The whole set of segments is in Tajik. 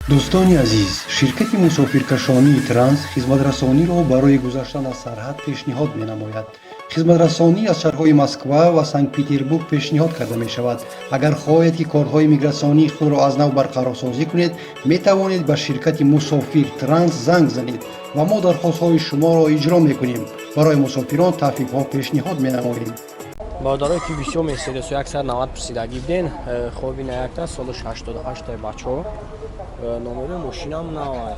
Дӯстони азиз, ширкати мусофиркашонии Транс хизматрасониро барои гузаштан аз сарҳад пешниҳод менамояд. Хизматрасонӣ аз шаҳрҳои Москва ва Санкт-Петербург пешниҳод карда мешавад. Агар хоҳед, ки корҳои мигратсионии худро аз нав барқарорсозӣ кунед, метавонед ба ширкати Мусофир Транс занг занед ва мо дархостҳои шуморо иҷро мекунем. Барои мусофирон тахфифҳо пешниҳод менамоем. Бародарое ки бисёр Мерседесу 190 пурсидагӣ буден, хоб, ина якта, солаш 88 бачаҳо, номери мошинам навай.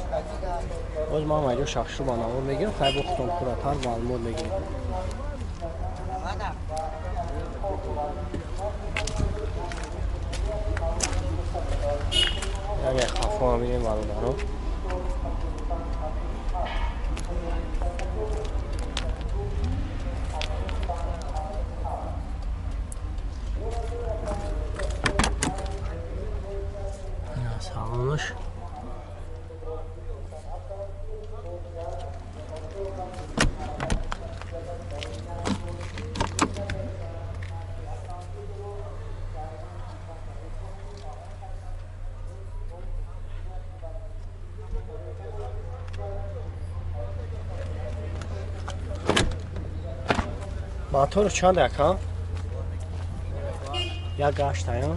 Боз ман майҷо шахшу ба навор мегирам, хай, бо худтон пурратар маълумот мегирем. Яке хафо бинем, бародаро. Салонаш моторш чанд, ака? Як гаштая,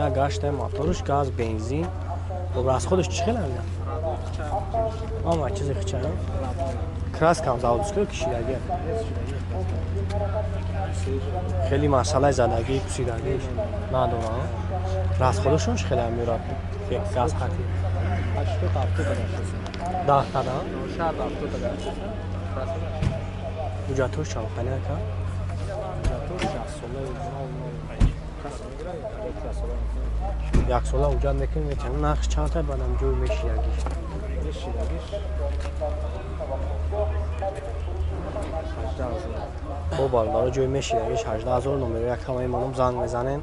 як гаштая моторш, газ, бензин. Хоб, расходаш чӣ хел анда? Ама чизи хича, краскам заводской, кишидагӣ, хеле масъалаи задагӣ, пусидагӣ надорам. Расходашон чӣ хеле меёрад газ қати? 10 тада. Ҳуҷҷатҳош чанд хеле, ака? Ҳуҷҷатҳош яксола ҳуҷҷат мекунем, метавонем. Нархш чанд та бадам ҷой мешидагиш? Хоб, бародаро, ҷой мешидагиш 18 000. Номеро якама мемонам, занг мезанем,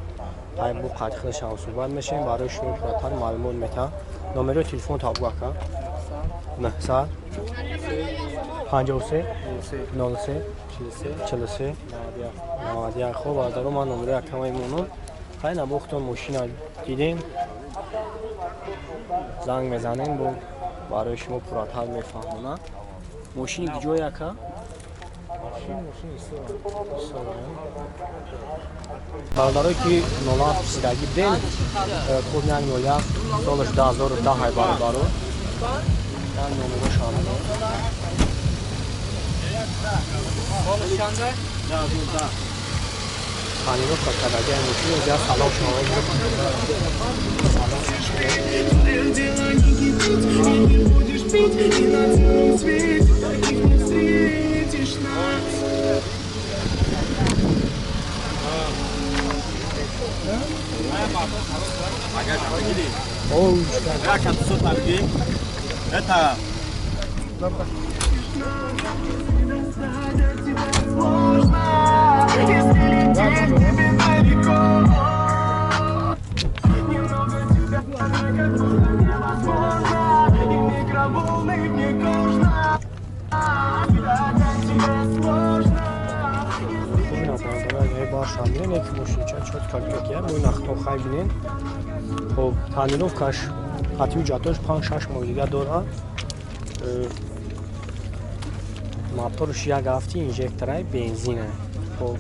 ай бо қати худашам суҳбат мешавем, барои шумо пурратар маълумот метаҳам. Номерои телефон табу, ака? 953 03 43 91. Хоб, бародаро, ман номерои якама мемонам. Хай, набохтон мошина дидем, занг мезанем, бо барои шумо пурратар мефаҳмонад. Мошини киҷое, ака? Бародарое ки 07 пурсидагӣ будем, код 101, солаш 2010, бародаро, як номеро шамдо. Тонировка кардаги мошин. Ҷа салом шумо. Дело не кипит, и не будешь пить, и на целом свете таких не встретишь нас. Как Это Достать от тебя сложно, если лететь тебе далеко. Немного тебя как будто невозможно, и микроволны мне кожно. Так тебе сложно, если Хуб, бародаро, башам бинен, як мошинча чётко гирокия, мо нахто хай бинен. Хоб, тонировкаш хати ҳуҷҷатош 5-6 моҳ дига дорад. Моторш як ҳафти, инжекторай, бензина. Хоб,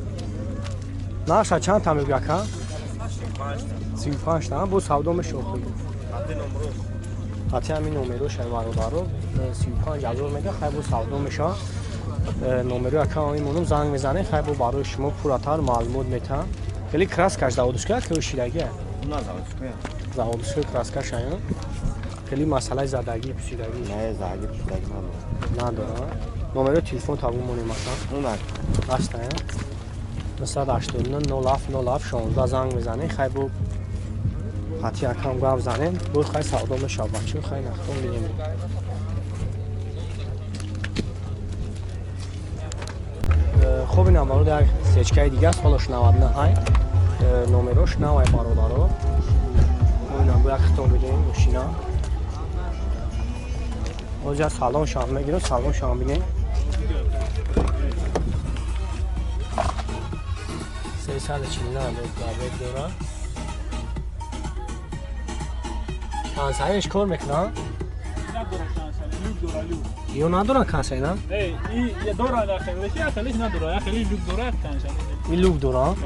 нарша чанд та мегӯя, ака? 35 та. Бо савдо мешохӣ хати ҳамин номерош, бародаро, 35 000 мега, хай, бо савдо мешавад. Номерои ака мемонам, занг мезанем, хай, бо барои шумо пурратар маълумот метаҳам. Хеле краскаш заводской, ки шидагия? На, заводская. Заводской краскаш ая. Хеле масъалаи задагӣ, пусидагӣ? Не, задагӣ, пусидагӣ надорад. Надорад. Номерои телефон табу монем, ака? Ну, ҳастая, 989 07 07 16, занг мезанем, хай, бо хати акам гап занем, бо хай савдо мешавад, бачо. Хай, нахтон бинем. Хоб, инам бародар, як сечкаи дига, солаш 99, номерош навай, бародаро. Инам бо як хитон бинем мошина. Озя салон шам мегирем, салон шам бинем. 349 пробег дорад. Консервиш кор мекунад? Ё надоранд консерв, на? Не, и доранд, яхелиш надорад, яхелиш люк дорад консерв. И люк дорад?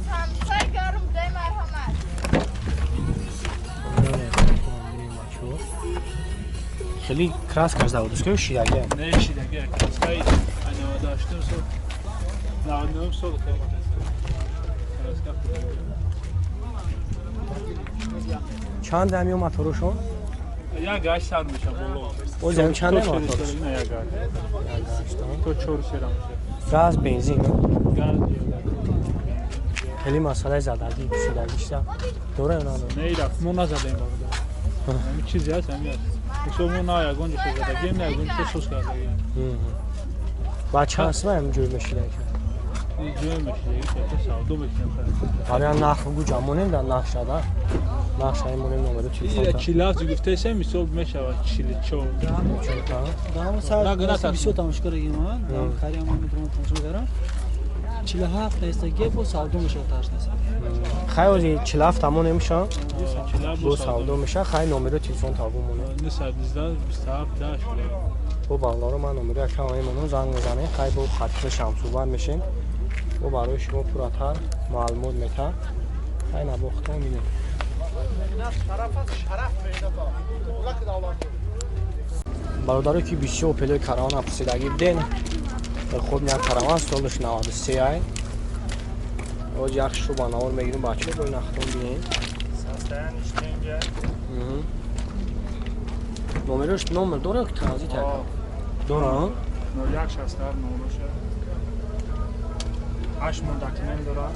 Самсай гарм дай марҳамат. Хеле краскаш заводская шидаги? Не, шидаги, краскаи 98 сол, 99 сол краска. Чанд ҳамё моторушон? Як гашт сар меша боло. Оз ҳам чанд мотор? Не, як гашт. То 4 сера меша. Газ, бензин, Газ. Хеле масъалаи задагӣ, пӯшидагишта дора ё надора? Не, ира мо назадаем бародар. Ҳамин чизе ҳаст, ҳамин аст. Мисол мо на ягон ҷо задагием, на ягон ҷо сус кардагием. Ба чанд сум ҳам ҷой мешидаги? Ҷой мешидаги, то савдо мекунем. Ҳамин нарх гуҷа монем дар нақшада. Нақша монем номери телефон. Ира 47 гуфтаесем, мисол мешавад 44. Даҳум сар бисёр тамошо кардагим, даҳум кариам метавонам тамошо кардам. 47 нестаги бо савдо мешавад таш нест. Хай ози 47 тамон мешавад. Бо савдо мешавад. Хай номери телефон табу монем. 919 27 10. Бо бародаро ман номери якам мемонам, занг мезанем. Хай бо хатиса шамсӯҳбат мешем. Бо барои шумо пурратар маълумот метаҳад. Хай набохтон бинем. Бародаро ки бисёр Опелои Каравана пурсидагӣ буден, хуб як Караван солаш 93 ай. Оз як шу ба навор мегирем бачаҳо, бо нахтон бинем. Номерош номер дора ки транзит як? Дора? 0167 номерош. 8 моҳ документ дора.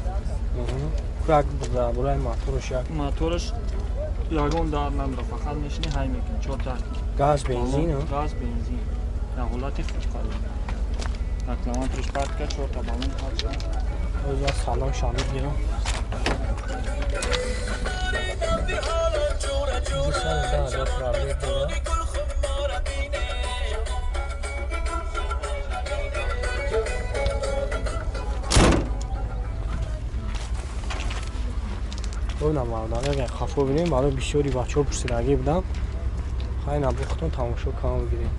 Як дар бораи моторш як. Моторш ягон дар надора, фақат мешини ҳай мекунӣ, 4 та. Газ, бензин, газ, бензин. Дар ҳолати хуб қарор. Аккумуляторш парт кард, 4 та баллон парт кард. Оз аз салон шамил гирам. 210,000 пробег дора. Бубинам бародаро, агар хафо бинем, барои бисёри бачаҳо пурсидагӣ будам. Хай набохтон тамошо кам бигирем.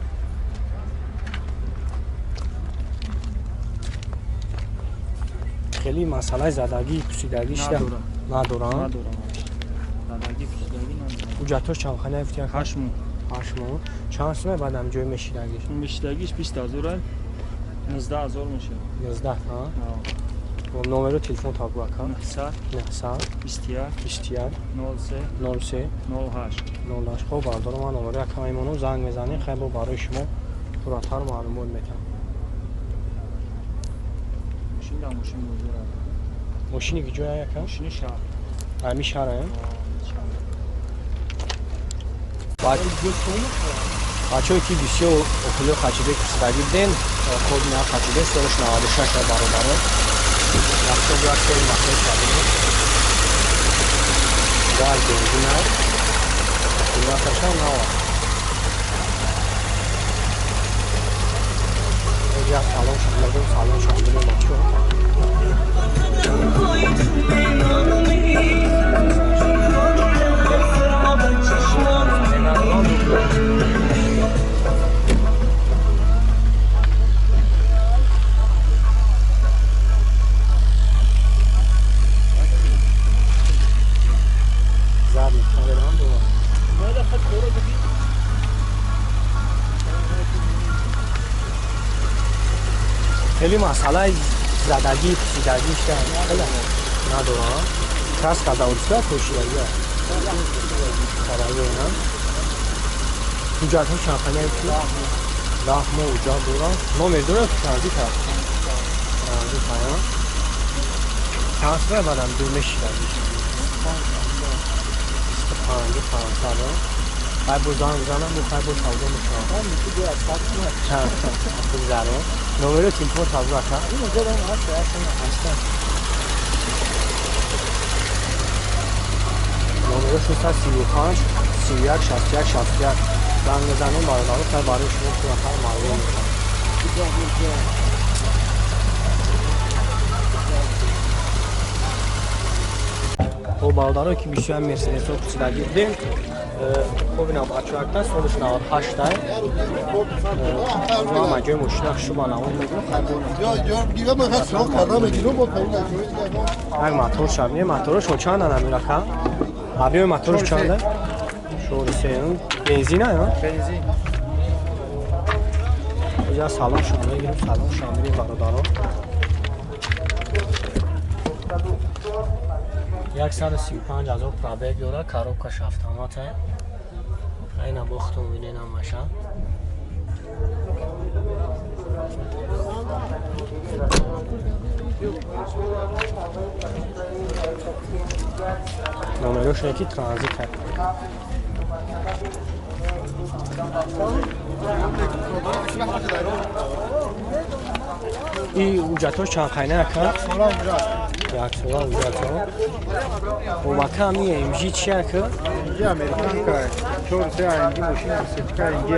Хеле масъалаи задагӣ, пӯсидагӣ шида надорам. Надорам. Задагӣ, пӯсидагӣ надорам. Ҳуҷҷатҳош чанд хана гуфти ака? 8 моҳ. 8 моҳ. Чанд сум баъд ҳам ҷой мешидагиш? Мешидагиш 20,000, 19,000 мешавад. 19, ҳа? Номеру телефон табу ака? 900 900 21 21 03 03 08 08. Хоб бародаро, ман номери ака мемонам, занг мезанем, хай бо барои шумо пурратар маълумот метаҳам. Мошин дар мошин бозор. Мошини ки ҷоя ака? Мошини шаҳр. Ҳамин шаҳр, а? Бачаҳое ки бисёр Опелои хачибек пурсидагӣ буден, хоб на хачибек солаш 96 бародаро. Яхшо як соли мотор кардем. Газ, бензин аст. Аккумуляторшам нав аст. Як салон шамил, салон шамил бачаҳо. Задний камера была. Хеле масъалаи задагӣ, пӯсидагӣ шида хеле надорам. Краска заводская пӯшидагӣ. Задагӣ, на? Ҳуҷҷатҳо чанд хана ки? 10 моҳ ҳуҷҷат дорам. Номер дорад ки транзит аст? Транзит, ҳа? Чанд сум баъдам дур мешидагӣ? 25 500. Хай бо занг занам, бо хай бо савдо мешавам. Бигзаро. Номери телефон табу ака? Номеро 635 31 61 61. Занг мезанем бародаро, хай барои шумо пурратар маълум мешавад. Хоб, бародаро, ки бисёр мерседесо пурсидагӣ будем, хоб, ина бачаакта, солиш 98-тай. Ама ҷои мошина шуба навон мегирам. Як мотор шабне, моторошон чандан, амирака? Абиёи моторш чанда? Шори се. Бензин а? Бензин. Я салон шон мегирам, салон шон мегирем, бародаро. 135 000 пробег дора, коробкаш автомата. Айна бохтум бинен ҳамаша. Номерош яки транзит. И уҷатош чанд қайна, ака? Як сола уҷато. Бобака, ами МЖ чи, ака? МЖ американка, 4 3 АМГ мошина, сетка АМГ.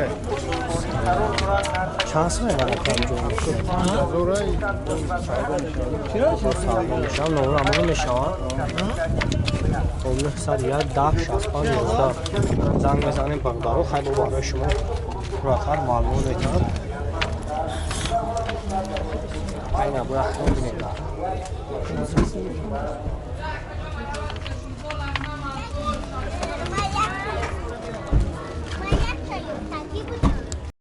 Чанд сом мебарад ҳамҷо? Савдо мешавад, номер амоно мешавад. Хоб, 901 10 65 11 занг мезанем, бародаро, хайр, бо барои шумо пурратар маълумот метавад. Айна бояд хитон бинем.